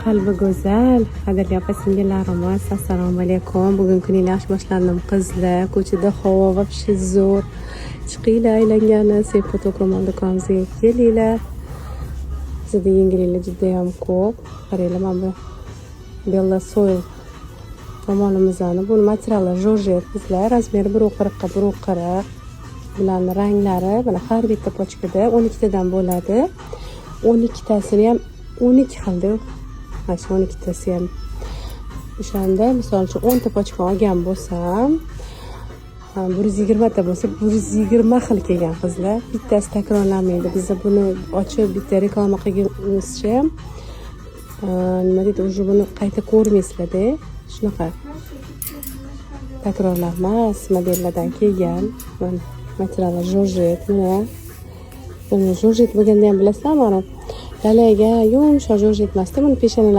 Qalbi go'zal, qadrli opa singillarimiz, assalomu alaykum. Bugun kuninglar yaxshi boshlandim, qizlar. Ko'chada havo вообще zo'r. Chiqinglar aylangani, Sepot ro'mol do'konimizga kelinglar. Bizda yengilliklar judayam ko'p. Qaranglar, mana bu Bella Soil ro'molimizni. Buni materiali жоржет, qizlar. Размер i 1,40 ga 1,40. Bularni ranglari mana har bitta pachkada 12 tadan bo'ladi. 12 tasini ham 12 xilda. Mana shu 12 tasi ham o'shanda, misol uchun, 10 ta pachka olgan bo'lsam, 120 ta bo'lsa, 120 xil kelgan, qizlar. Bittasi takrorlanmaydi. Biza buni ochib, bitta reklama qilgunimizcha ham, nima deydi, уже buni qayta ko'rmaysizlarda. Shunaqa takrorlanmas modellardan kelgan. Mana, materiali жоржет. Mana buni жоржет bo'lganda ham bilasizlarmi, mana lalaga yumshoq жоржет emasda, buni peshanalari